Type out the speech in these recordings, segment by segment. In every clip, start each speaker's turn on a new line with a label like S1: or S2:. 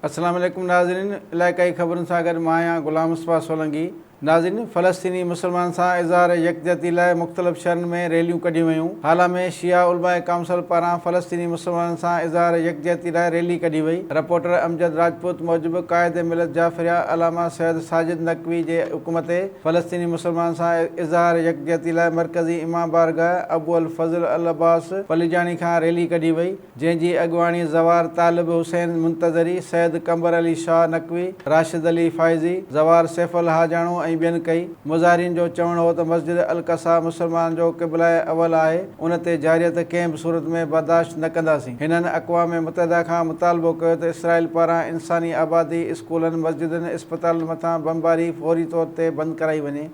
S1: السلام عليڪم ناظرين علائقائي خبرن سان گڏ مان آهيان غلام مصطفيٰ سولنگي ناظرين فلسطيني مسلمانن سان اظهار يڪجهتي لاء مختلف شهرن ۾ ريليون ڪڍيون ويون هالا ۾ شيعا علماء ڪائونسل پاران فلسطيني مسلمانن سان اظهار يڪجهتي لاء ريلي ڪڍي وئي رپورٽر امجد راجپوت موجب قائد ملت جعفريه علامه سيد ساجد نقوي جي حڪم تي فلسطيني مسلمانن سان اظهار يڪجهتي لاء مرڪزي امام بارگاهه ابو الفضل العباس پليجاڻي کان ريلي ڪڍي وئي جنهن جي اڳواڻي زوار طالب حسين منتظري، سيد قمبر علي شاهه نقوي، راشد علي فائزي، زوار سيف الهاجاڻو ۽ ٻين ڪئي. مظاهرين جو چوڻ هو ته مسجد القصيٰ مسلمانن جو قبله اول آهي، ان تي جارحيت ڪنهن به صورت ۾ برداشت نه ڪنداسين. هنن اقوام متحده کان مطالبو ڪيو ته اسرائيل پاران انساني آبادي، اسڪولن، مسجدن، اسپتالن مٿان بمباري فوري طور تي بند ڪرائي وڃي.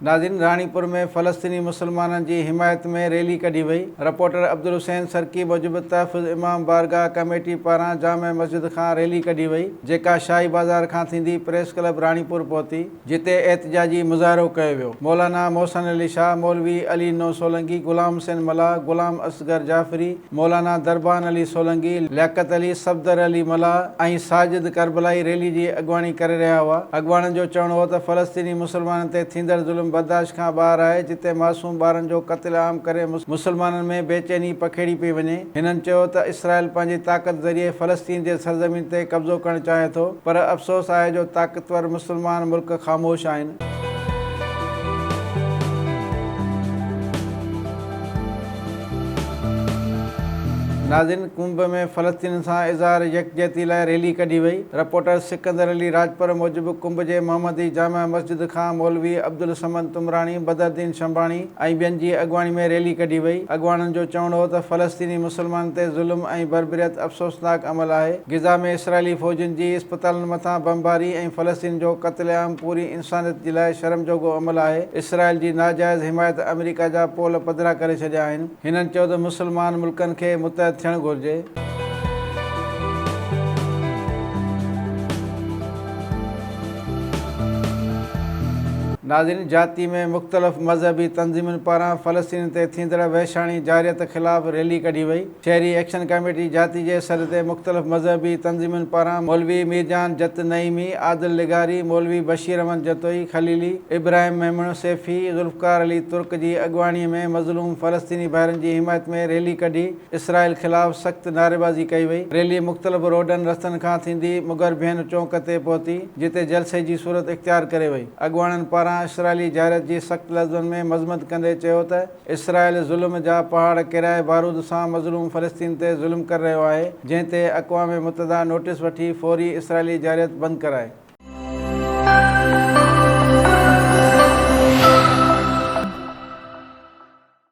S1: ناظرين راڻيپور ۾ فلسطيني مسلمانن جي حمايت ۾ ريلي ڪڍي وئي، رپورٽر عبدالحسين سرڪي موجب تحفظ امام بارگاهه ڪميٽي پاران جامع مسجد کان ريلي ڪڍي وئي، جيڪا شاهي بازار کان ٿيندي پريس ڪلب راڻيپور پهتي، جتي احتجاجي مظاهرو ڪيو ويو، مولانا محسن علي شاهه، مولوي علي نو سولنگي، غلام حسين ملاح، غلام اصغر جعفري، مولانا دربان علي سولنگي، لياقت علي، صفدر علي ملاح ۽ ساجد ڪربلائي ريلي جي اڳواڻي ڪري رهيا هئا. اڳواڻن جو چوڻ هو ته فلسطيني مسلمانن تي ٿيندڙ ظلم برداشت کان ٻاهر آهي، جتي معصوم ٻارن جو قتل عام ڪري مسلمانن ۾ بيچيني پکيڙي پئي وڃي. هنن چيو ته اسرائيل پنهنجي طاقت ذريعي فلسطين جي سرزمين تي قبضو ڪرڻ چاهي ٿو پر افسوس آهي جو طاقتور مسلمان ملڪ خاموش آهن. ناظرين ڪنب ۾ فلسطينين سان اظهار يڪجهتي لاء ريلي ڪڍي وئي، رپورٽر سڪندر علي راڄپر موجب ڪنب جي محمدي جامع مسجد کان مولوي عبدالصمد تمراڻي، بدرالدين شنباڻي ۽ ٻين جي اڳواڻي ۾ ريلي ڪڍي وئي، اڳواڻن جو چوڻ هو ته فلسطيني مسلمانن تي ظلم ۽ بربريت افسوسناڪ عمل آهي، غزه ۾ اسرائيلي فوجين جي اسپتالن مٿان بمباري ۽ فلسطين جو قتل عام پوري انسانيت جي لاء شرم جوڳو عمل آهي، اسرائيل جي ناجائز حمايت آمريڪا جا پول پڌرا ڪري ڇڏيا آهن. هنن چيو ته مسلمان ملڪن کي متحد ٿيڻ گهرجي. ناظرين جاتي ۾ مختلف مذهبي تنظيمن پاران فلسطين تي ٿيندڙ وحشاڻي جارحيت خلاف ريلي ڪڍي وئي. شهري ايڪشن ڪميٽي جاتي جي سڏ تي مختلف مذهبي تنظيمن پاران مولوي ميرجان جت نعيمي، عادل لغاري، مولوي بشير احمد جتوئي، خليلي، ابراهيم ميمڻ، سيفي، ذوالفقار علي ترڪ جي اڳواڻي ۾ مظلوم فلسطيني ڀائرن جي حمايت ۾ ريلي ڪڍي اسرائيل خلاف سخت نعريبازي ڪئي وئي. ريلي مختلف روڊن رستن کان ٿيندي مغرڀين چونڪ تي پهتي جتي جلسي جي صورت اختيار ڪري وئي. اڳواڻن پاران اسرائيلي جارحيت جي سخت لفظن ۾ مذمت ڪندي چيو ته اسرائيل ظلم جا پهاڙ ڪيرائي بارود سان مظلوم فلسطين تي ظلم ڪري رهيو آهي، جنهن تي اقوام متحده نوٽيس وٺي فوري اسرائيلي جارحيت بند ڪرائي.